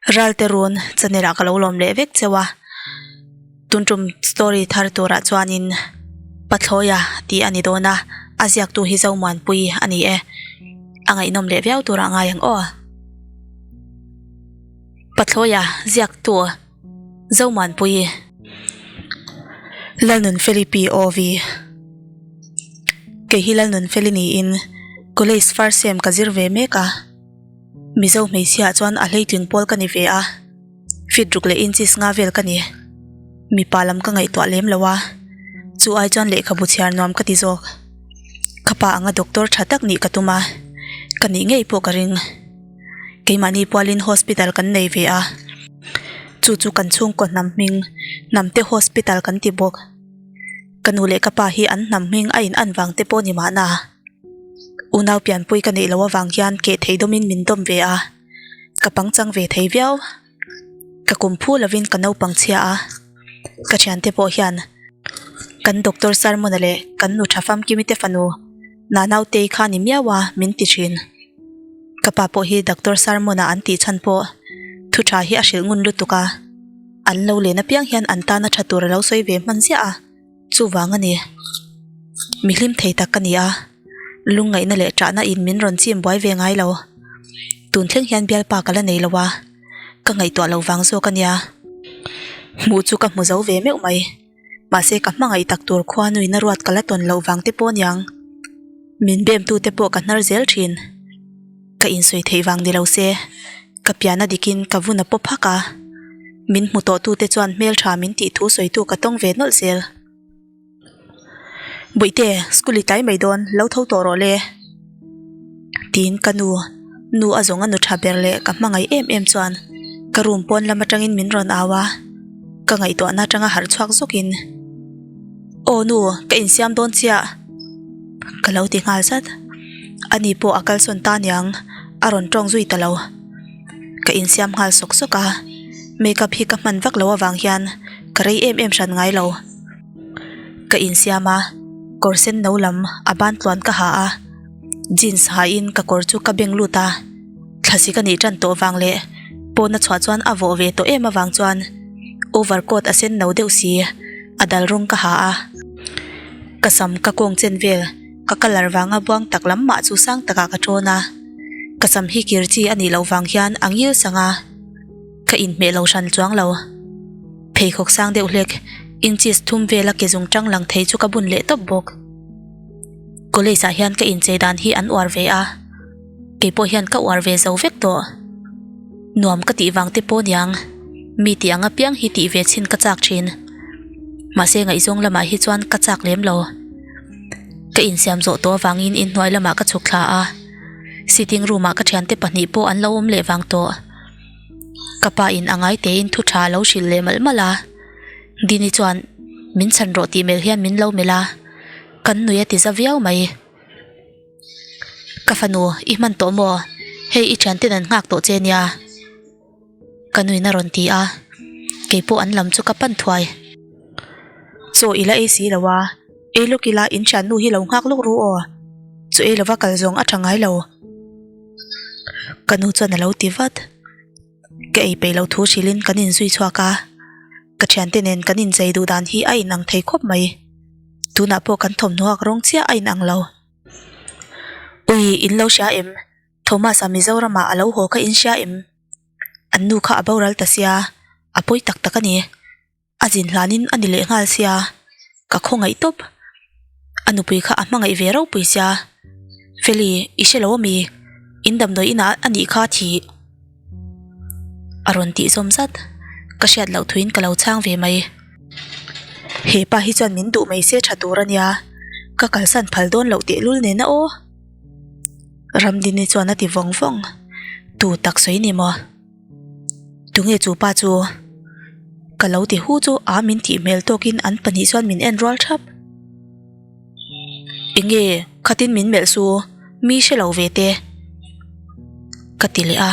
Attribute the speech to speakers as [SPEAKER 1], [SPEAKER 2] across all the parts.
[SPEAKER 1] Ralte run channel ah ka lo lawm leh vek cheu a tun tum story thar turah chuanin Pathlawia tih a ni dawn a a ziaktu hi Zomuanpui a ni e a ngaihnawm leh viau turah ngai ang aw Pathlawia ziaktu Zomuanpui Lalnunfeli POV Kei hi Lalnunfeli niin college first sem ka zir ve mek a. Mizo hmeichhia ah chuan a hleitling pawl ka ni ve a, feet ruk leh inches nga vel ka ni. Mipa lam ka ngaihtuah lem lo a, chu ai chuan lehkhabu chhiar nuam ka ti zawk. Ka pa anga doctor tha tak nih ka tum a, ka nih ngei pawh ka ring. Keimahni pualin hospital kan nei ve a, chu chu kan chhungkaw hnam hming Hnamte Hospital kan ti bawk. Ka nu leh ka pa hi an hnam hming a in an vang te pawh ni mahna. Unau pianpui ka neih loh avang hian keh thei dawmin min dawm ve a, ka pangchang ve thei viau. Ka kum phu lovin ka naupang chhia a, ka thiante pawh hian kan Doctor Sarmona leh kan nu tha famkimi te fanu Nanautei kha ni miau a min ti thin. Ka pa pawh hi Doctor Sarmona an tih chhan pawh thu tha hi a hrilh ngun lutuk a, an lo len apiang hian an tana tha tur a lo sawi ve hman ziah a. Chuvang a ni. Mi hlim thei tak ka ni a, lungngaihna leh ṭahna in min rawn chim buai ve ngai lo. Tun thleng hian bialpa ka la nei lo a, ka ngaihtuah lo vang zawk a nia. Hmuh chu ka hmu zo ve meuh mai. Mahse ka hmangaih tak tur khua nuina ruat ka la tawn loh vang te pawh aniang. Min bemtu te pawh ka hnar zel ṭhin. Ka insawi theih vang ni lo se. Ka pian a dikin ka vun a pawp hak a, min hmu tawh tute chuan hmeltha min tih thu sawitu ka tawng ve nawlh zel. Bawihte, school i tlai mai dawn, lo tho tawh rawh le. Tiin ka nu, nu a zawng a nu tha ber leh ka hmangaih em em chuan ka room pawn lam atangin min rawn au a, ka ngaihtuahna atanga harh chhuak zawkin, Aw nu, ka insiam dawn chiah. Ka lo ti nghal zat. Ani pawh a kalsawn ta niang, a rawn tawng zui ta lo. Ka insiam nghal sawk sawk a, makeup hi ka hman vak lo avang hian ka rei em em hran ngai lo. Ka insiam a, kawr sen no lam a ban tluan ka ha a, jeans hain ka kawr chu ka beng lut a, thlasi ka nih tan tawh vang leh pawn a chhuah chuan a vawh ve tawh em avang chuan overcoat a sen no deuh si a dal rawng ka ha a. Ka sam ka kawng chen vel ka colour vanga buang tak lam mah chu sang takah ka tawn a, ka sam hi kir chi a nih loh vang hian a ngil sang a, ka inhmeh lo hran chuang lo. Pheikhawk sang deuh hlek inches thum vela ke zung tang lang thei chu ka bun leh tawp bawk. College ah hian ka inchei dan hi an uar ve a. Kei pawh hian ka uar ve zo vek tawh. Nuam ka tih vang te pawh niang, mi tih ang apiang hi tih ve chhin ka chak thin. Mahse ngaihzawng lamah hi chuan ka chak lem lo. Ka insiam zawh tawh avangin inhnuai lamah ka chhuk thla a, sitting room ah ka thiante pahnih pawh an lo awm leh vang tawh. Ka pa in a ngai tein thu tha a lo hrilh leh malh malh a, Dini chuan min chhan rawh tih melh hian min lo melh a, kan nui a ti za viau mai. Ka fanu i hman tawh maw? Hei i thianten an nghak tawh che nia. Ka nuin a rawn ti a, kei pawh an lam chu ka pan thuai. Chaw i la ei si lo a, ei lawk ila in thiannu hi lo nghak lawk ru aw. Chaw ei lova kal zawng a tha ngai lo. Ka nu chuan a lo ti vat. Ka ei peih loh thu hrilhin kan inzui chhuak a, ka thiante nen kan inchei duh dan hi a inang thei khawp mai. Tunah pawh kan thawmhnaw ak rawng chiah a inang lo. Ui, in lo hria em? Thomas-a Mizoramah a lo haw kha in hria em? An nu kha a boral ta sia, a pawi tak tak a ni. A zin hlanin a ni leh nghal sia, ka khawngaih tawp. A nupui kha a hmangaih ve ropui sia. Feli, i hre lo ami? In damdawi inah a nih kha thih. A rawn tih zawm zat, ka hriat loh thuin ka lo chhang ve mai. He pa hi chuan min duh mai se tha tur a nia, ka kalsan phal dawn loh tehlul nena aw. Ramdini chuan a ti vawng vawng, tu tak sawi ni maw? Tunge chu pa chu? Ka lo ti hu chu a min tih hmel tawkin an pahnih chuan min en rual thap. Enge khatin min melh su mi hre lo ve te ka ti leh a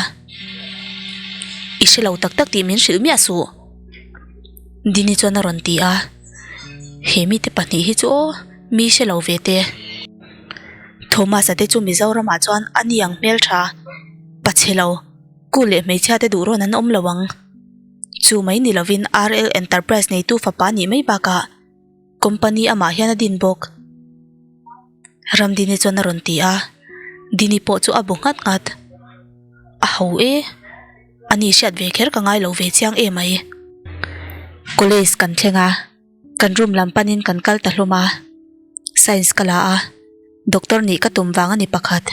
[SPEAKER 1] i hre lo tak tak tih min hrilh miah suh Dini chuan a rawn ti a he mite pahnih hi chu aw mi hre lo ve te Thomas-a te chu Mizoramah chuan a ni ang hmeltha pa chhe lo. Ku leh hmeichhia te duh rawn an awm lo ang. Chu mai ni lovin RL Enterprise neitu fapa nih mai bakah company amah hian a din bawk. Ramdini chuan a rawn ti a, Dini pawh chu a bu nghat nghat. A ho e, ani hriat ve kher ka ngai lo ve chiang em mai. College kan thleng a. Kan room lam panin kan kal ta hlawm a, science ka la a, doctor nih ka tum vang a ni pakhat.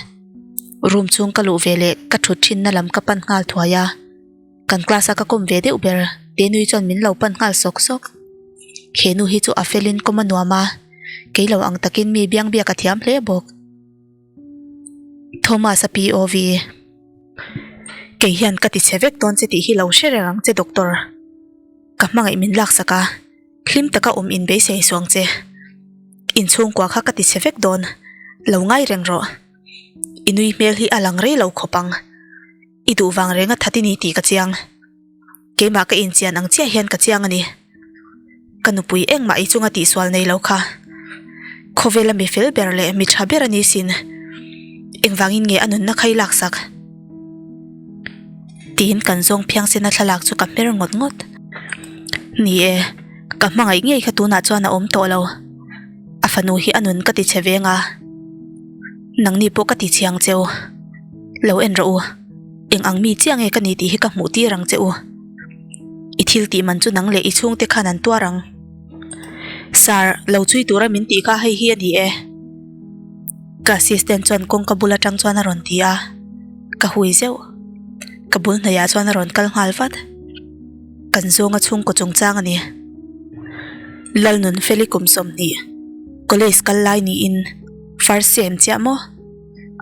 [SPEAKER 1] Room chhung ka luh ve leh ka thut thinna lam ka pan nghal thuai a, kan class a ka kawm ve deuh ber Tenui chuan min lo pan nghal sawk sawk. He nu hi chu a felin kawm a nuam a, kei lo ang takin mi biang biak a thiam hle bawk. Thomas a POV. Kei hian ka ti chhe vek dawn che tih hi lo hre reng ang che doctor. Ka hmangaih min laksak a, hlim taka awm in beisei suang che. Inchhungkua kha ka ti chhe vek dawn, lo ngai reng rawh. I nui hmel hi a lang rei lo khawp ang. I duh vang reng a that i ni tih ka chiang. Keimah ka inchian ang chiah hian ka chiang a ni. Ka nupui engmah i chunga tihsual nei lo kha. Khawvela mi fel ber leh mi tha ber a ni sin. Engvangin nge a nunna kha i laksak? Tiin kan zawng phiangsen a thlalak chu ka hmer ngawt ngawt. Ni e, ka hmangaih ngei kha tunah chuan a awm tawh lo. A fanu hi a nun ka ti che veng a. Nangni pawh ka ti chiang cheu. Lo en rawh u. Eng ang mi chiah nge ka ni tih hi ka hmuh tir ang che u. I thil tih man chu nang leh i chhungte khan an tuar ang. Sir, lo chui tura min tih kha hei hi a ni e. Ka assistant chuan kawngka bul atang chuan a rawn ti a, ka hui zeuh. Ka bul hnaihah chuan a rawn kal nghal vat. Kan zawnga chhungkaw chungchang a ni. Lalnunfeli kum 20, college kal lai niin first sem chiah maw?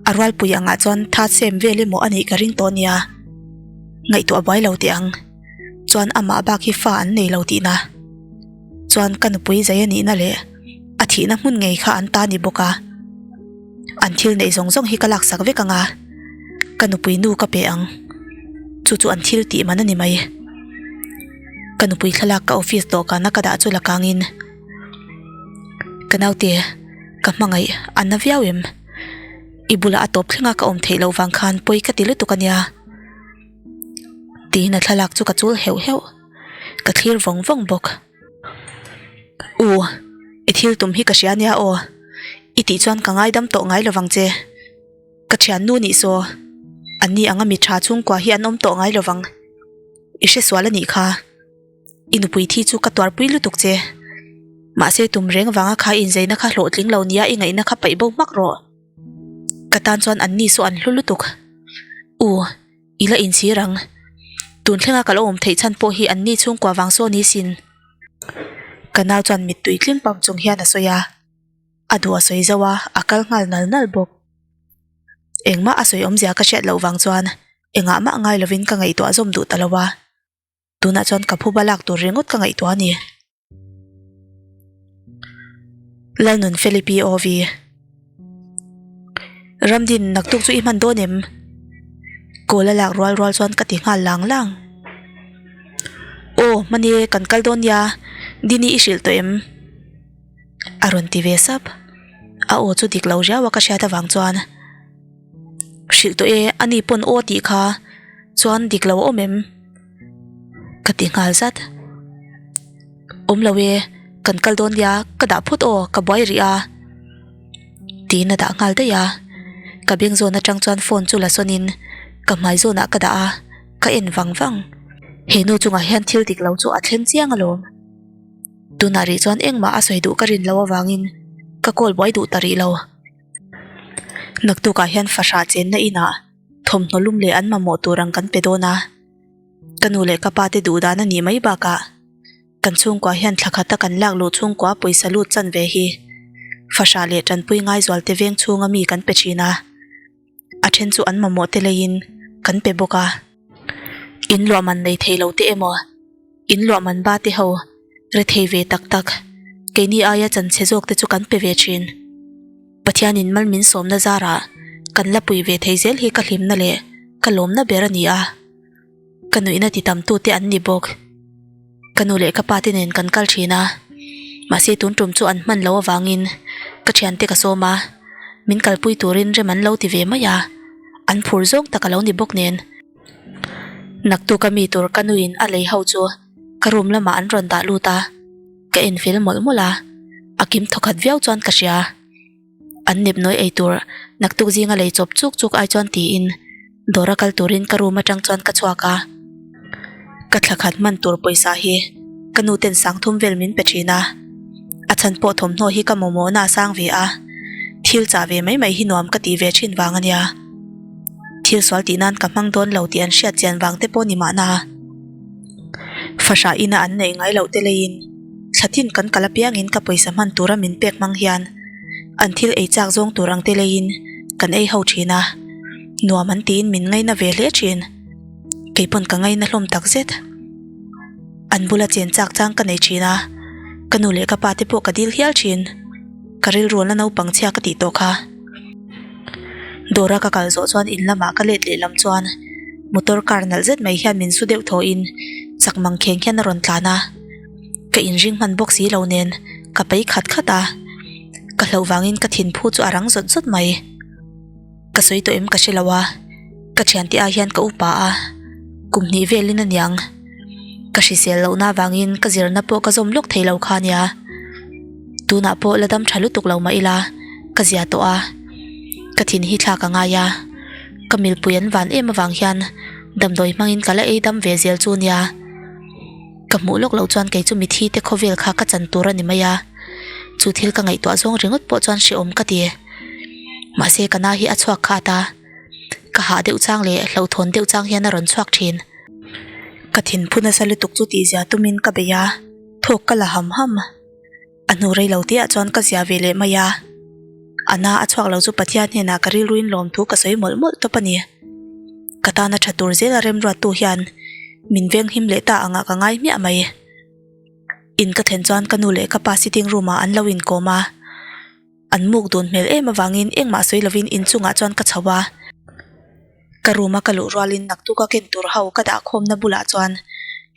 [SPEAKER 1] A rualpui angah chuan third sem vel emaw a nih ka ring tawh nia. Ngaihtuah buai lo teh ang. Chuan amah bak hi fa an nei lo tihna. Chuan ka nupui zai a nihna leh a thihna hmun ngei kha an ta ni bawk a. An thil neih zawng zawng hi ka laksak vek ang a, ka nupui nu ka pe ang. Chu chu an thil tih man a ni mai. Ka nupui thlalak ka office dawhkana ka dah chu la kangin ka naute ka hmangaih a na viau em? I bulah a tawp thlenga ka awm theih loh vang khan pawi ka ti lutuk a nia. Tiin a thlalak chu ka chul heuh heuh. Ka thlir vawng vawng bawk. U, i thil tum hi ka hria nia aw. I tih chuan ka ngaidam tawh ngai lovang che. Ka thiannu nih saw, anni anga mi tha chhungkua hi an awm tawh ngai lovang. I hresual a nih kha. I nupui thi chu ka tuarpui lutuk che. Mahse tum reng vanga kha inzeina kha hlawhtling lo nia i ngaihna kha paih bo hmak rawh. Ka tan chuan anni saw an hlu lutuk. U. I la inchhir ang. Tun thlenga ka lo awm theih chhan pawh hi anni chhungkua vang saw ni sin. Ka nau chuan mittui tling pam chung hian a sawi a. A duh a sawi zauh a, a kal nghal nal nal bawk. Engmah a sawi awmzia ka hriat loh vang chuan engah mah ngai lovin ka ngaihtuah zawm duh ta lo a. Tunah chuan ka phuba lak tur ringawt ka ngaihtuah a ni. Lalnun Felipe OV. Ramdin naktuk chu i hman dawn em? Kawl a lak rual rual chuan ka ti nghal lang lang. Aw hmani kan kal dawn nia, Dini i hrilh tawh em? A rawn ti ve sap. A aw chu dik lo riau a ka hriat avang chuan. Hrilh tawh e, ani pawn aw tih kha chuan dik lo a awm em? Ka ti nghal zat. Awm lo e, kan kal dawn nia, ka dah phawt aw, ka buai rih a. Tiin a dah nghal daih a. Ka beng zawn atang chuan phone chu la sawnin ka hmai zawnah ka dah a, ka en vang vang. He nu chungah hian thil dik lo chu a thleng chiang alawm. Tunah rih chuan engmah a sawi duh ka rin loh avangin ka call buai duh ta rih lo. Naktukah hian fahrah chenna inah thawmhnaw lum leh an mamawh tur ang kan pe dawn a. Ka nu leh ka pa te duh dan a nih mai bakah kan chhungkua hian thla khata kan lak luh chhungkua pawisa lut chan ve hi fahrah leh tanpui ngaizual te veng chhunga mi kan pe thin a, a then chu an mamawh te leiin kan pe bawk a. In luah man nei thei lo te emaw, in luah man ba te ho re thei ve tak tak, keini aia chanchhe zawk te chu kan pe ve thin. Pathianin mal min sawmna zarah kan la pui ve thei zel hi ka hlimna leh ka lawmna ber a ni a. Ka nuihna ti tam tute an ni bawk. Ka nu leh ka pa te nen kan kal thin a, mahse tun tum chu an hman loh avangin ka thiante ka sawm a, min kalpui turin rem an lo ti ve mai a, an phur zawng tak a lo ni bawk nen. Naktuk a mi tur ka nuin a lei ho chu ka room lamah an rawn dah lut a, ka enfel mawlh mawlh a, a kim thawkhat viau chuan ka hria. An nep nawi ei tur naktuk zinga lei chawp chuk chuk ai chuan tiin dawr a kal turin ka room atang chuan ka chhuak a. Ka thla khat hman tur pawisa hi ka nu ten sang thum vel min pe thin a, a chhan pawh thawmhnaw hi ka mamawhna a sang ve a, thil chah ve mai mai hi nuam ka tih ve thin vang a nia. Thil sual tih nan ka hmang dawn lo tih an hriat chian vang te pawh ni mahna. Fahrah ina an neih ngai loh te leiin thla tin kan kal apiangin ka pawisa hman tura min pek hmang hian an thil ei chak zawng tur ang te leiin kan ei ho thin a, nuam an tiin min ngaina ve hle thin. Kei pawn ka ngaina hlawm tak zet. An bula chen chak chang ka nei thin a, ka nu leh ka pa te pawh ka dil hial thin. Ka rilru la naupang chhia ka tih tawh kha. Dawra ka kal zawh chuan in lamah ka let leh lam chuan motor car nalh zet mai hian min su deuh thawhin chak mang kheng hian a rawn tlan a. Ka inring hman bawk si lo nen ka pei khat khat a, ka hlauh vangin ka thinphu chu a rang zawt zawt mai. Ka sawi tawh em ka hre lo a, ka thiante ah hian ka upa a, kum hnih velin a niang. Ka hrisel lohna avangin ka zirna pawh ka zawm lawk thei lo kha ania. Tunah pawh la dam tha lutuk lo mah ila ka zia tawh a, ka thin hi thlak a ngai a, ka milpui an van em avang hian damdawi hmangin ka la ei dam ve zel chu nia. Ka hmuh lawk loh chuan kei chu mithi te khawvel kha ka chan tur a ni mai a, chu thil ka ngaihtuah zawng ringawt pawh chuan hrehawm ka ti. Mahse ka na hi a chhuak khat a, ka hah deuh chang leh hlauhthawn deuh chang hian a rawn chhuak thin. Ka thinphu nasa lutuk chu tihzia tumin ka bei a, thawk ka la ham ham. A hnu rei lo tihah chuan ka zia ve leh mai a, a na a chhuak lo chu Pathian hnenah ka rilruin lawmthu ka sawi mawlh mawlh tawp a ni. Ka tana tha tur zela remruattu hian min venghim leh ta angah ka ngai hmiah mai. In ka thlen chuan ka nu leh ka pa sitting room ah an lo inkawm a, an muk dun hmel em avangin engmah sawi lovin inchungah chuan ka chho a. Ka room a ka luh rualin naktuk a ken tur ho ka dah khawmna bulah chuan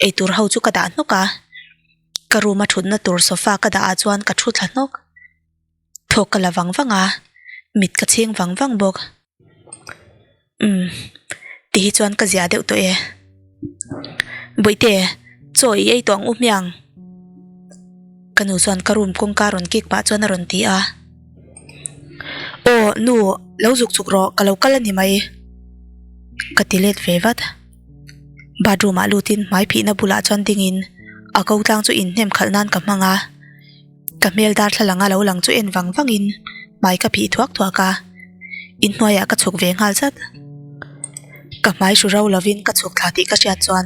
[SPEAKER 1] eitur ho chu ka dah hnawk a. Ka room a thutna tur sofa ka dah ah chuan ka thu thla hnawk. Thawk ka la vang vang a, mit ka chhing vang vang bawk. Umm, ti hi chuan ka zia deuh tawh e. Bawihte, chaw i ei tawh ang u hmiang. Ka nu chuan ka room kawngka rawn kik pah chuan a rawn ti a. Aw, nu, lo zuk chuk rawh, ka lo kal a ni mai. Ka ti let ve vat. Bathroom ah lutin hmai phihna bulah chuan dingin a ko tlang chu inhnem khalh nan ka hmang a, ka hmel darthlalang a lo lang chu en vang vangin hmai ka phih thuak thuak a, inhnuaiah ka chhuk ve nghal zat. Ka hmai hru ro lovin ka chhuk thla tih ka hriat chuan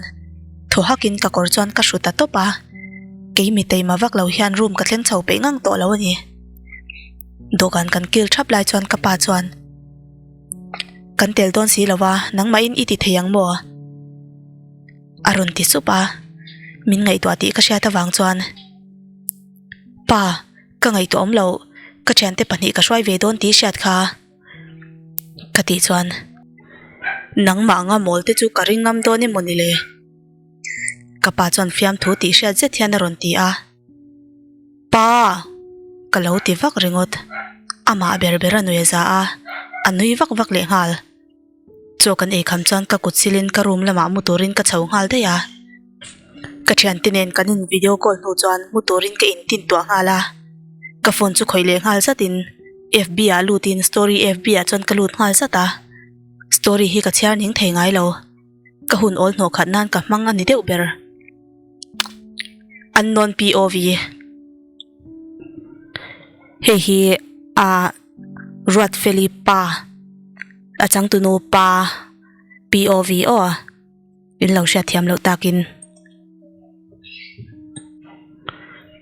[SPEAKER 1] thaw hakin ka kawr chuan ka hru ta tawp a, kei mi taima vak lo hian room ka thleng chho peih ngang tawh lo a ni. Dawhkan kan kil thap lai chuan ka pa chuan. Kan tel dawn si lo a, nangmahin i ti thei ang maw? A rawn ti sup a, min ngaihtuah tih ka hriat avang chuan, Pa, ka ngaihtuah awm lo, ka thiante pahnih ka hruai ve dawn tih hriat kha. Ka tih chuan, Nangmah anga mawl te chu ka ring ngam dawn emaw ni le? Ka pa chuan fiamthu tih hriat zet hian a rawn ti a. Pa! Ka lo ti vak ringawt. Amah ber ber a nui a za a, a nui vak vak leh nghal. Chaw kan ei kham chuan ka kut silin ka room lamah mu turin ka chho nghal daih a. Ka thiante nen kan in video call hnu chuan mu turin ka intin tuah nghal a. Ka phone chu khawih leh nghal zatin FB ah lutin story FB ah chuan ka lut nghal zat a. Story hi ka chhiar ning thei ngai lo. Ka hun awl hnawh khat nan ka hmang a ni deuh ber. Unknown POV Hei hi a Ruatfeli pa a changtunu pa POV aw in lo hriat thiam loh takin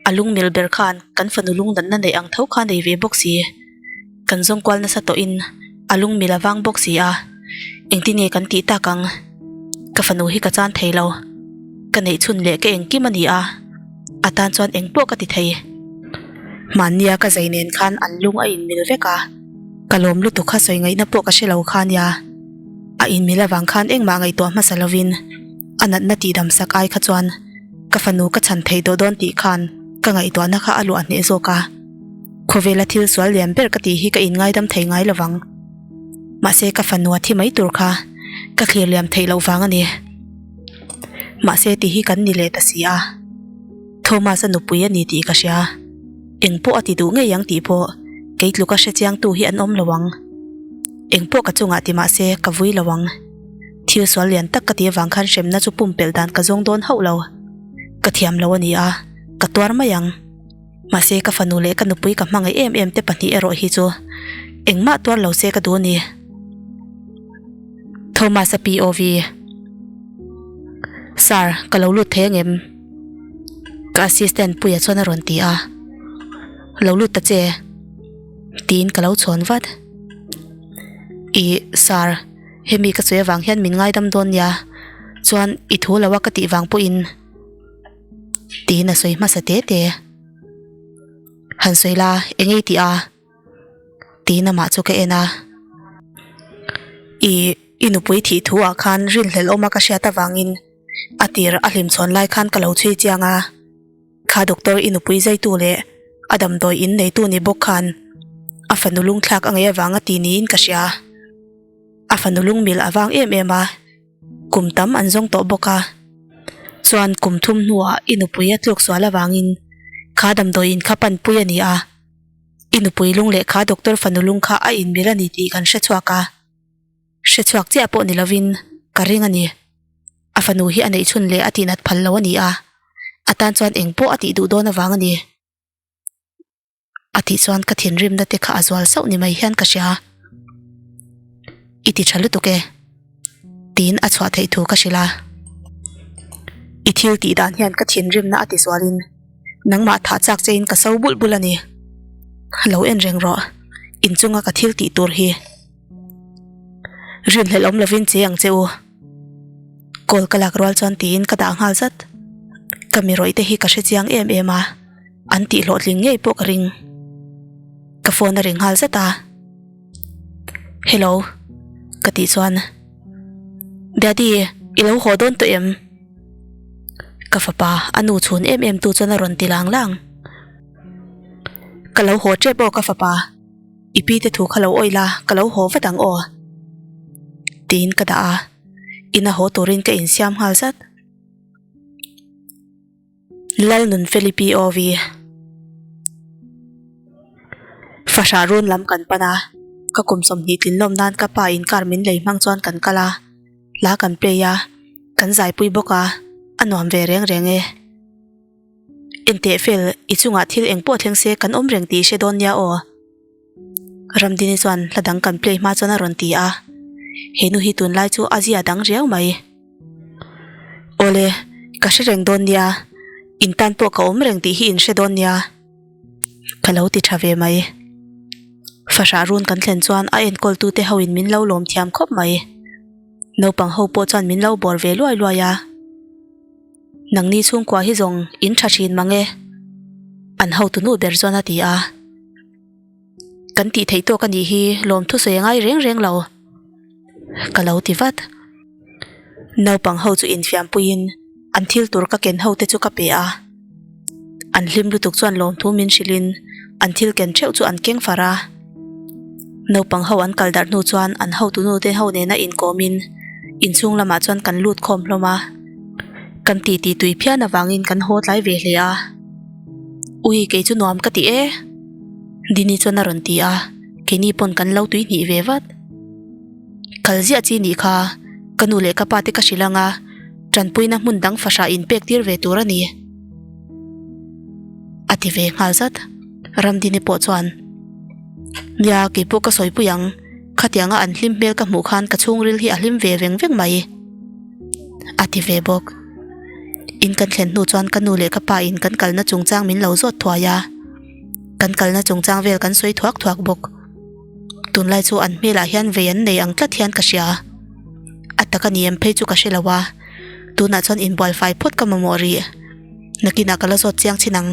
[SPEAKER 1] a lungmil ber khan kan fanu lung natna neih ang tho kha nei ve bawk si. Kan zawng kual nasa tawhin a lungmil a vang bawk si a, engtin nge kan tih tak ang? Ka fanu hi ka chan thei lo, ka neih chhun leh ka engkim a ni a, a tan chuan eng pawh ka ti thei. Hmannia ka zai nen khan an lung a inmil vek a, ka lawm lutuk kha sawi ngaihna pawh ka hre lo kha nia. A inmil avang khan engmah ngaihtuah hmasa lovin a natna tihdam sak ai kha chuan ka fanu ka chhan thei tawh dawn tih khan ka ngaihtuahna kha a luah hneh zawk a. Khawvela thil sual lian ber ka tih hi ka inngaidam thei ngai lo vang. Mahse ka fanu a thi mai tur kha ka thlir liam theih loh vang a ni. Mahse ti hi kan ni leh ta si a. Thomas-a nupui a ni tih ka hria. Eng pawh a ti duh ngei ang tih pawh kei tluka hre chiangtu hi an awm lo ang. Eng pawh ka chungah ti mahse ka vui lo ang. Thil sual lian tak ka ti avang khan hremna chu pumpelh dan ka zawng dawn hauh lo. Ka thiam lo a ni a, ka tuar mai ang. Mahse ka fanu leh ka nupui ka hmangaih em em te pahnih erawh hi chu engmah tuar lo se ka duh a ni. Thomas-a POV. Sir, ka lo lut thei angem? Ka assistant Puia chuan a rawn ti a. Lo lut ta che. Tiin ka lo chhawn vat. Ih, sir, hemi ka sawi avang hian min ngaidam dawn nia. Chuan i thu lo a ka tih vang pawhin. Tiin a sawi hmasa te te. Han sawi la, eng ei tih a? Tiin amah chu ka en a. Ih, i nupui thih thu ah khan rinhlelh awm a ka hriat avangin a tir a hlimchhawn lai khan ka lo chhui chiang a. Kha doctor i nupui zaitu leh a damdawi in neitu ni bawk khan a fanu lungthlak a ngaih avanga ti niin ka hria. A fanu lungmil a vang em em a. Kum tam an zawng tawh bawk a, chuan kum thum hnuah i nupui a tluk sual avangin kha damdawi in kha panpui a ni a, i nupui lung leh kha doctor fanu lung kha a inmil a ni tih kan hre chhuak a, hre chhuak chiah pawh ni lovin ka ring a ni. A fanu hi a neih chhun leh a tihnat phal lo a ni a, a tan chuan eng pawh a tih duh dawn avang a ni. A tih chuan ka thinrimna te kha a zual sauh ni mai hian ka hria. I ti tha lutuk e. Tiin a chhuah theih thu ka hrilh a. I thil tih dan hian ka thinrimna a ti zualin nangmah thah chak chein ka so bulh bulh a ni. Lo en reng rawh, inchunga ka thil tih tur hi. Rinhlelh awm lovin che ang che u. Call ka lak rual chuan tiin ka dah nghal zat. Ka mi rawih te hi ka hre chiang em em a. An tih hlawhtling ngei pawh ka ring. Ka phone a ring nghal zat a. Hello ka tih chuan Daddy i lo haw dawn tawh em? Ka fapa a nu chhun em em tu chuan a rawn ti lang lang. Ka lo haw tep aw ka fapa, i pi te thu kha lo awih la ka lo haw vat ang aw. Tiin ka dah a, ina haw turin ka insiam nghal zat. Lalnunfeli POV Fahrah run lam kan pan a, ka kum 20 tlin lawm nan ka pa in car min lei hmang chuan kan kal a, hla kan play a, kan zaipui bawk a, a nuam ve reng reng e. Enteh fel, i chungah thil eng pawh thleng se kan awm reng tih i hre dawn nia aw. Ramdini chuan hla dang kan play hma chuan a rawn ti a, he nu hi tunlai chu a zia dang riau mai. Awle, ka hre reng dawn nia, in tan pawh ka awm reng tih hi in hre dawn nia, ka lo ti tha ve mai. Fahrah run kan thlen chuan a enkawl tute ho in min lo lawm thiam khawp mai. Naupang ho pawh chuan min lo bawr ve luai luai a. Nangni chhungkua hi zawng in tha thin mang e, an hotu nu ber chuan a ti a. Kan tih theih tawk a nih hi lawmthu sawi a ngai reng reng lo, ka lo ti vat. Naupang ho chu infiam puiin an thil tur ka ken ho te chu ka pe a. An hlim lutuk chuan lawmthu min hrilhin an thil ken theuh chu an keng far a. Naupang ho an kal darh hnu chuan an hotunu te ho nena inkawmin inchhung lamah chuan kan lut khawm hlawm a. Kan titi tui phian avangin kan haw tlai ve hle a. Ui kei chu nuam ka ti e. Dini chuan a rawn ti a, keini pawn kan lo tui hnih ve vat. Kal ziah chi nih kha, ka nu leh ka pa te ka hrilh ang a, tanpuina hmun dang fahrah in pek tir ve tur a ni. A ti ve nghal zat. Ramdini pawh chuan, Nia, keipawh ka sawipui ang, khatianga an hlim hmel ka hmuh khan ka chhungril hi a hlim ve veng veng mai. A ti ve bawk. In kan thlen hnu chuan ka nu leh ka pa in kan kalna chungchang min lo zawt thuai a. Kan kalna chungchang vel kan sawi thuak thuak bawk. Tunlai chu an hmelah hian vei an nei ang tlat hian ka hria. A tak a ni em phei chu ka hre lo a, tunah chuan inbual fai phawt ka mamawh rih. Nakinah ka la zawt chiang chin ang.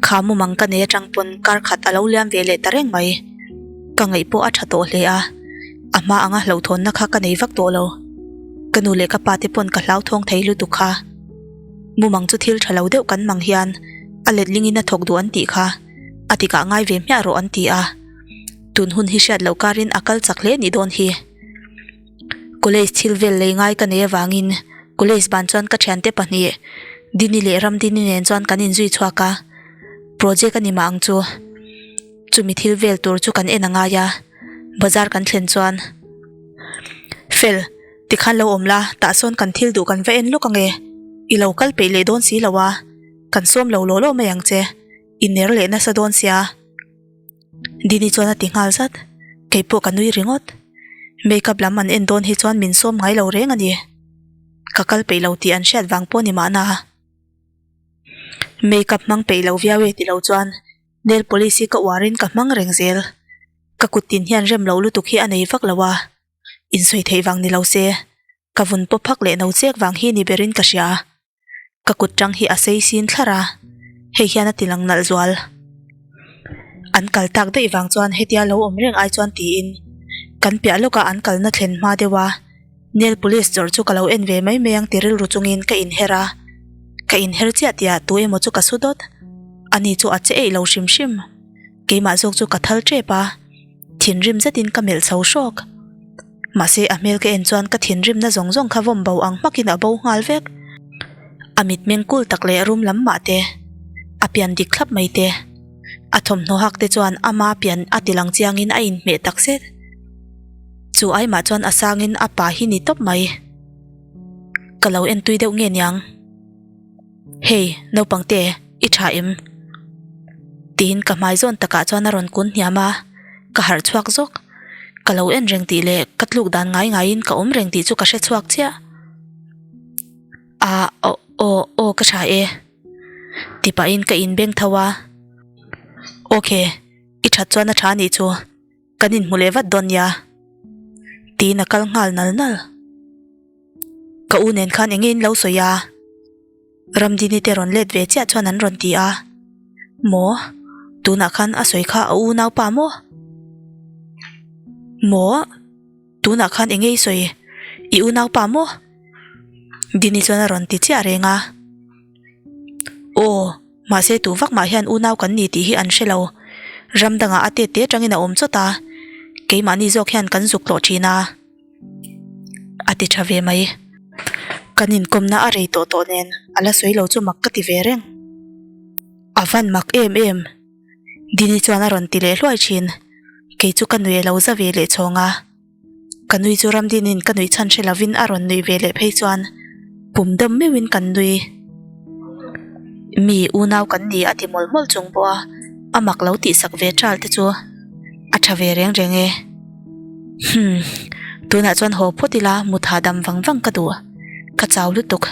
[SPEAKER 1] Kha mumang ka nei atang pawn kar khat a lo liam ve leh ta reng mai. Ka ngaih pawh a tha tawh hle a, a hma anga hlauhthawnna kha ka nei vak tawh lo. Ka nu leh ka pa te pawn ka hlauthawng thei lutuk kha. Mumang chu thil tha lo deuh kan mang hian a letlingin a thawk duh an tih kha a tikah ngai ve hmiah rawh an ti a. Tun hun hi hriat loh karin a kal chak hle nih dawn hi. College thil vel lei ngai ka nei avangin. College ban chuan ka thiante pahnih Dini leh Ramdini nen chuan kan inzui chhuak a, project a ni mah ang chu. Chumi thil vel tur chu kan en a ngai a, bazar kan thlen chuan Fel, tikhan lo awm la, tah sawn kan thil duh kan va en lawk ange, i lo kal peih leh dawn si lo a, kan sawm lo law law mai ang che, i ner leh nasa dawn sia. Dini chuan a ti nghal zat, kei pawh ka nui ringawt. Makeup lam an en dawn hi chuan min sawm ngai lo reng a ni. Ka kal peih lo tih an hriat vang pawh ni mahna. Makeup hmang peih lo viau e ti lo chuan nail polish hi ka uarin ka hmang reng zel. Ka kut tin hian rem loh lutuk hi a nei vak lo a, insawi theih vang ni lo se, ka vun pawp phak leh no chek vang hi ni berin ka hria. Ka kut tang hi a sei sin thlar a, hei hian a ti lang nalh zual. An kal tak daih vang chuan hetia lo awm reng ai chuan tiin kan piah lawkah an kalna thlen hma deuh a, nail polish zawrh chu ka lo en ve mai mai ang ti rilru chungin ka inher a, ka inher chiah tihah tu emaw chu ka su dawt. Ani chu a che eih lo hrim hrim. Keimah zawk chu ka thal tep a. Thinrim zetin ka melh chho hrawk. Mahse a hmel ka en chuan ka thinrimna zawng zawng kha vawm bo ang hmakin a bo nghal vek. A mitmeng kul tak leh rum lam mah te, a pian dik thlap mai te, a thawmhnaw hak te chuan ama pian a ti lang chiangin a inhmeh tak zet. Chu aimah chuan a sangin a pa hi ni tawp mai. Ka lo en tui deuh nge niang. Hey, naupangte, i tha em? Tiin ka hmai zawn takah chuan a rawn kun hniam a, ka harh chhuak zawk. Ka lo en reng tih leh ka tluk dan ngai ngaiin ka awm reng tih chu ka hre chhuak chiah. A, aw, aw, aw ka tha e. Ti pahin ka inbeng tho a. Ok, i that chuan a tha anih chu. Kan inhmu leh vat dawn nia. Tiin a kal nghal nal nal. Ka u nen khan enge in lo sawi a? Ramdini te rawn let ve chiah chuan an rawn ti a. Maw? Tunah khan a sawi kha a unaupa maw? Maw? Tunah khan enge i sawi? I unaupa maw? Dini chuan a rawn ti chiah reng a. Aw, mahse tu vak mah hian unau kan ni tih hi an hre lo. Ram dangah a tet te atangin a awm chawt a, keimahni zawk hian kan zuk tlawh thin a. A ti tha ve mai. Kan inkawmna a rei tawh tawh nen a la sawi lo chu mak ka ti ve reng. A van mak em em. Dini chuan a rawn ti leh hluai thin. Kei chu ka nui lo za ve leh chhawng a. Ka nui chu Ramdinin ka nuih chhan hre lovin a rawn nuih ve leh phei chuan pum dawm meuhin kan nui. Mi unau kan ni a ti mawlh mawlh chung pawh a a mak lo tihsak ve ṭal te chu a ṭha ve reng reng e. Hmm, tunah chuan haw phawt ila mut hahdam vang vang ka duh, ka chau lutuk.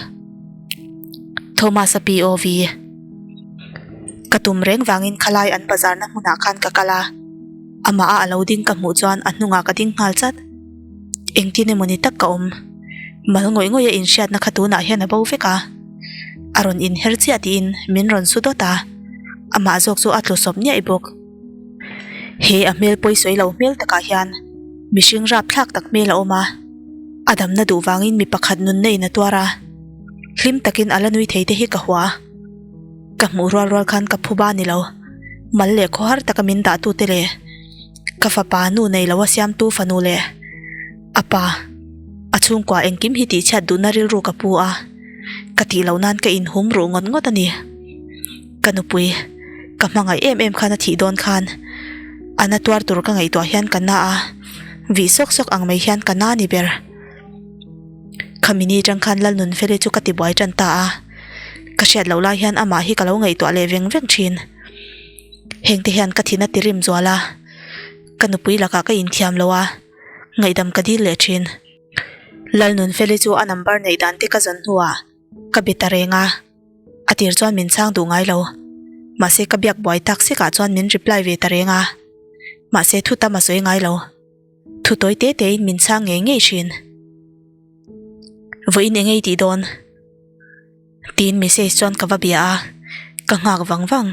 [SPEAKER 1] Thomas-a POV. Ka tum reng vangin khalai an bazarna hmunah khan ka kal a, amah a alo ding ka hmuh chuan a hnungah ka ding nghal chat. Engtin emaw ni tak ka awm. Mal ngawih ngawih a inhriatna kha tunah hian a bo vek a. A rawn inher chiah tiin min rawn su dawt a, amah zawk chu a tlu sawp niaih bawk. He a hmel pawi sawi lo hmel takah hian mihring rapthlak tak hmel a awm a, a damna duh vangin mi pakhat nunna in a tuar a, hlim takin a la nui thei te hi ka hua. Ka hmuh rual rual khan ka phuba ni lo, mal leh khawhar taka min dah tute leh ka fapa nu nei lo a siamtu fanu leh a pa, a chhungkua engkim hi tihchhiat duhna rilru ka pu a, ka tih loh nan ka inhum ruh ngawt ngawt a ni. Ka nupui, ka hmangaih em em khan a thih dawn khan a na tuar tur ka ngaihtuah hian ka na a, vih sawk sawk ang mai hian ka na ni ber. Khami ni atang khan Lalnunfeli chu ka tibuai tan ta a, ka hriat loh lai hian amah hi ka lo ngaihtuah leh veng veng thin. Heng te hian ka thin a ti rim zual a, ka nupui lakah ka inthiam lo a, ngaihdam ka dil leh thin. Lalnunfeli chu a number neih dan te ka zawn hnuah ka be ta reng a. A tir chuan min chhang duh ngai lo. Mahse ka biak buai tak sekah chuan min reply ve ta reng a. Mahse thu tam a sawi ngai lo. Thu tawi te tein min chhang ngei ngei thin. Vawiin eng ei tih dawn? Tiin message chuan ka va bia a, ka nghak vang vang.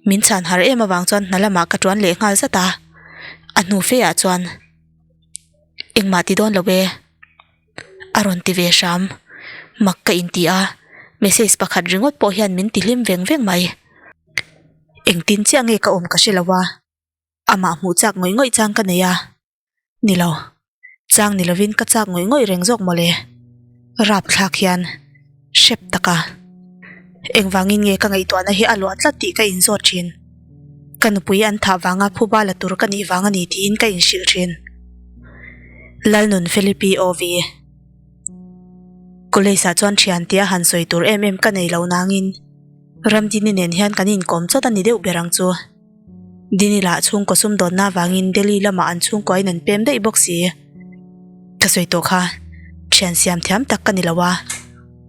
[SPEAKER 1] Min chhan har em avang chuan hna lamah ka tuan leh nghal zat a. A hnu fe ah chuan engmah ti dawn lo e. A rawn ti ve hram. Mak ka inti a, message pakhat ringawt pawh hian min ti hlim veng veng mai. Engtin chiah nge ka awm ka hre lo a, amah hmuh chak ngawih ngawih chang ka nei a. Ni lo, chang ni lovin ka chak ngawih ngawih reng zawk mawle. Rapthlak hian hrep tak a, engvangin nge ka ngaihtuahna hi a luah tlat tih ka inzawt thin. Ka nupui an thah vanga phuba la tur ka nih vang a ni tiin ka inhrilh thin. Lalnun Felipe OV. College ah chuan thian tia han sawi tur em em ka nei lo nangin Ramdini nen hian kan inkawm chawt a ni deuh ber ang chu. Dini lah chhungkaw sumdawnna avangin Delhi lamah an chhungkuain an pem daih bawk si. Ka sawi tawh kha, thian siam thiam tak ka ni lo a,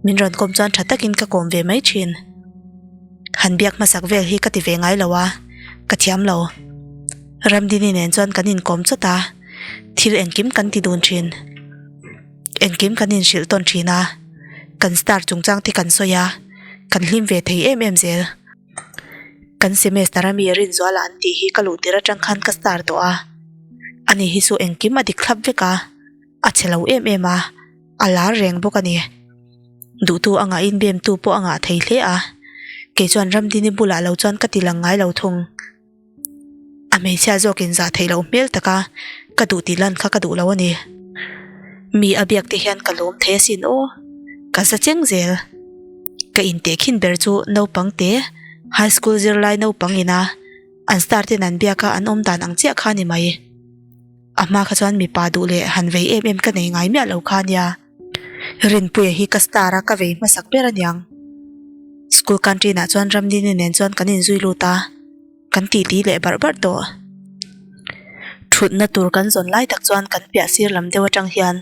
[SPEAKER 1] min rawn kawm chuan tha takin ka kawm ve mai thin. Han biak hmasak vel hi ka ti ve ngai lo a, ka thiam lo. Ramdini nen chuan kan inkawm chawt a, thil engkim kan ti dun thin. Engkim kan inhrilh tawn thin a, kan star chungchang te kan sawi a, kan hlim ve thei em em zel. Kan semester a mi Rinzuala an tih hi ka luh tir atang khan ka star tawh a, ani hi chu engkim a dik thlap vek a, a che lo em em a, a lar reng bawk a ni. Duhtu a ngah in bemtu pawh a ngah thei hle a, kei chuan Ramdini bulah lo chuan ka ti lang ngai lo thung. A hmeichhia zawkin zah theih loh hmel taka ka duh tih lan kha ka duh lo a ni. Mi a biak te hian ka lawm thei asin aw, ka za cheng zel. Ka intehkhin ber chu naupang te high school zirlai naupang ina an star ten an biak a an awm dan ang chiah kha a ni mai. A hma kha chuan mipa duh leh han vei em em ka nei ngai miah lo kha a nia. Rinpuia hi ka star a ka vei hmasak ber aniang. School canteen ah chuan Ramdini nen chuan kan inzui lut a, kan titi leh barh barh tawh. Thutna tur kan zawn lai tak chuan kan piah sir lam deuh atang hian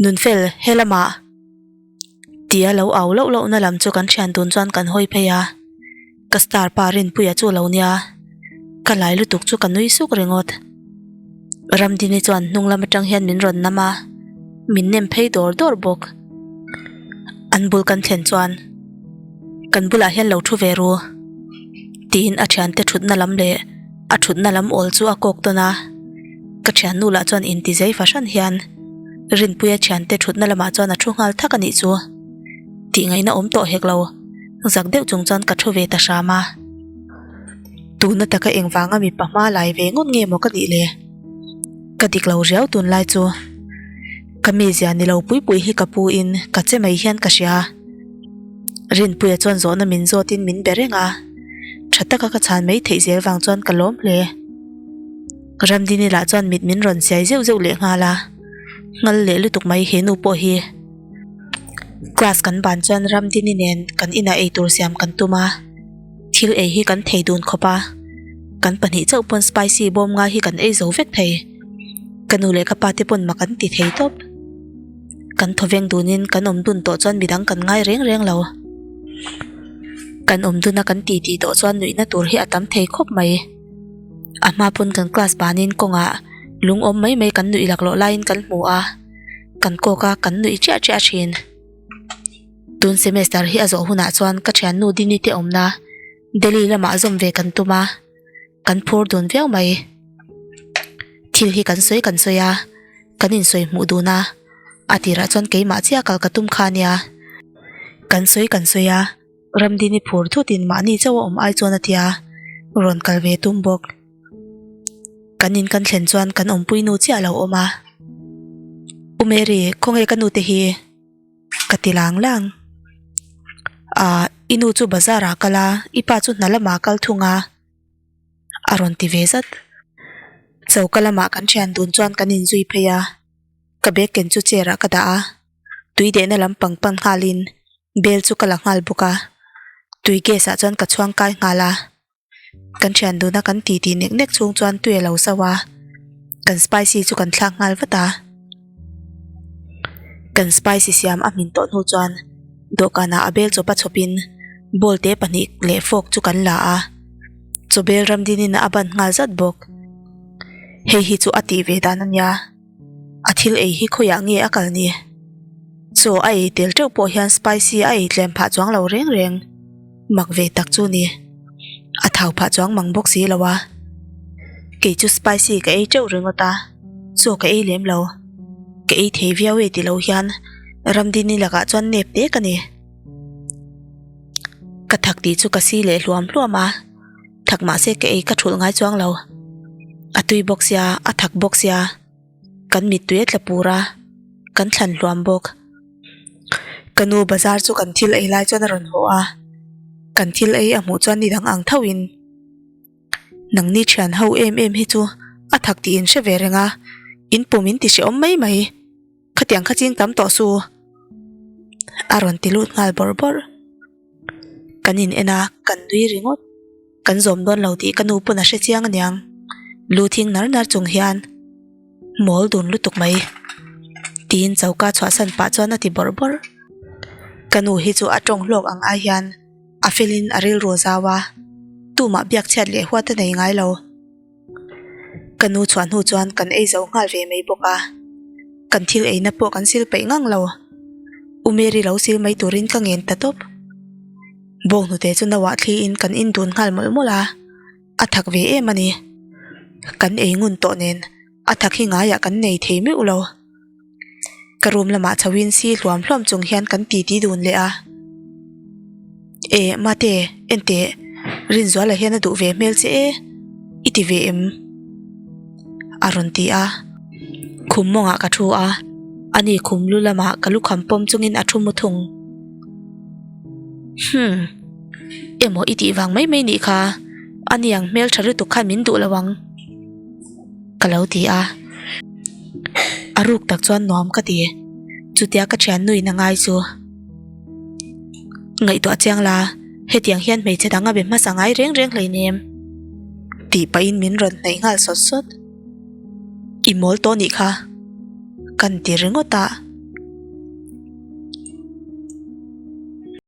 [SPEAKER 1] Nunfel he lamah tia lo au loh loh na lam chu kan thian dun chuan kan hawi phei a. Ka star pa Rinpuia chu a lo nia, ka lai lutuk chu ka nui suk ringawt. Ramdini chuan hnung lam atang hian min rawn nam a, min nem phei dawr dawr bawk. An bul kan thlen chuan, Kan bulah hian lo thu ve ru, tiin a thiante thutna lam leh a thutna lam awl chu a kawk tawn a. Ka thiannu lah chuan inti zei fahran hian Rinpuia thiante thutna lamah chuan a thu nghal thak a nih chu. Tih ngaihna awm tawh hek lo. Zak deuh chung chuan ka thu ve ta hram a. Tuna taka engvanga mipa hma lai ve ngawt nge maw ka nih le? Ka dik lo riau tunlai chu. Ka mizia ni lo pui pui hi ka pu in ka che mai hian ka hria. Rinpuia chuan zawhna min zawt in min be reng a. Tha taka ka chhan mai theih zel vang chuan ka lawm hle. Ramdini lah chuan mit min rawn siai zeuh zeuh leh nghal a. Nghal leh lutuk mai he nu pawh hi. Class kan ban chuan Ramdini nen kan inah eitur siam kan tum a, thil ei hi kan thei dun khawp a, kan pahnih chauh pawn spicy bawm ngai hi kan ei zo vek thei. Ka nu leh ka pa te pawn mak an ti thei tawp. Kan thawveng dunin kan awm dun tawh chuan midang kan ngai reng reng lo. Kan awm duna kan ti tih tawh chuan nuihna tur hi a tam thei khawp mai. A hma pawn kan class banin kawngah lung awm mai mai kan nuih laklawh laiin kan hmu a. Kan kawk a, kan nuih chiah chiah thin. Tun semester hi a zawh hunah chuan ka thiannu Dini te awmna Delhi lamah zawm ve kan tum a, kan phur dun viau mai. Thil hi kan sawi kan sawi a, kan insawi hmuh dun a, a tirah chuan keimah chiah kal ka tum kha ania. Kan sawi kan sawi a, Ramdini phur thutin mahni chauh a awm ai chuan a tia, rawn kal ve tum bawk. Kan in kan thlen chuan kan awmpui nu chiah a lo awm a, U Mary khawnge ka nu te hi? Ka ti lang lang. Ahh i nu chu bazar ah a kal a, i pa chu hna lamah a kal thung a, a rawn ti ve zat. Choka lamah kan thian dun chuan kan inzui phei a, ka bag ken chu chair ah ka dah a, tui dehna lam pang pan nghalin bel chu ka la nghal bawk a, tui gas ah chuan ka chhuang kai nghal a. Kan thian duna kan ti tih nek nek chhung chuan tui a lo zauh a, kan spicy chu kan thlak nghal vat a. Kan spicy siam a hmin tawh hnu chuan dawhkanah a bel chawpa chhawpin bowl te pahnih leh fork chu kan la a, chawbel ramdinin a ban nghal zat bawk. Hei hi chu a tih ve dan a nia. A thil ei hi khawiah nge a kal ni? Chaw a ei tel teuh pawh hian spicy a ei tlem phah chuang lo reng reng. Mak ve tak chu ni. A thau phah chuang mang bawk si lo a. Kei chu spicy ka ei teuh ringawt a, chaw ka ei lem lo. Ka ei thei viau e ti lo hian Ramdini lakah chuan nep te ka ni. Ka thak tih chu ka si leh hluam hluam a. Thak mahse ka ei ka thulh ngai chuang lo. A tui bawk sia, a thak bawk sia. Kan mittui a tla pur a, kan thlan hluam bawk. Ka nu bazar chu kan thil ei lai chuan a rawn haw a, kan thil ei a hmuh chuan ni dang ang tho in nangni thian ho em em hi chu a thak tih in hre ve reng a, in pum in ti hrehawm mai mai. Khatiang kha ching tam tawh su a rawn ti lut nghal bawrh bawrh. Kan in en a, kan nui ringawt. Kan zawm dawn lo tih ka nu pawn a hre chiang aniang. Lu thing nar nar chung hian mawl dun lutuk mai tiin choka chhuahsan pah chuan a ti bawrh bawrh. Ka nu hi chu a tawng hlawk ang ai hian a felin a rilru zau a, tumah biak chhiat leh huat a nei ngai lo. Ka nu chhuah hnu chuan kan ei zo nghal ve mai bawk a, kan thil eina pawh kan sil peih ngang lo. U Mary lo sil mai turin ka ngen ta tawp. Bawnghnute chu no ah thliin kan in dun nghal mawlh mawlh a, a thak ve em a ni. Kan ei ngun tawh nen a thak hi ngaiah kan nei thei meuh lo. Ka room lamah chho in si hluam hluam chung hian kan titi dun leh a. Eh mate enteh Rinzuala hian a duh ve hmel che e i ti ve em? A rawn ti a. Khum mawngah ka thu a, ani khum lu lamah ka lukham pawm chungin a thu mu thung. Hmm emaw i tih vang mai mai nih kha ani ang hmel tha lutuk khan min duh lo ang. Ka lo ti a, a ruk tak chuan nuam ka ti. Chutia ka thian nuin a ngai chu ngaihtuah chiang la, hetiang hian hmeichhe dang a be hmasa ngai reng reng hleinem tih pahin min rawn hnaih nghal sawt sawt. I mawl tawh nih kha kan ti ringawt a.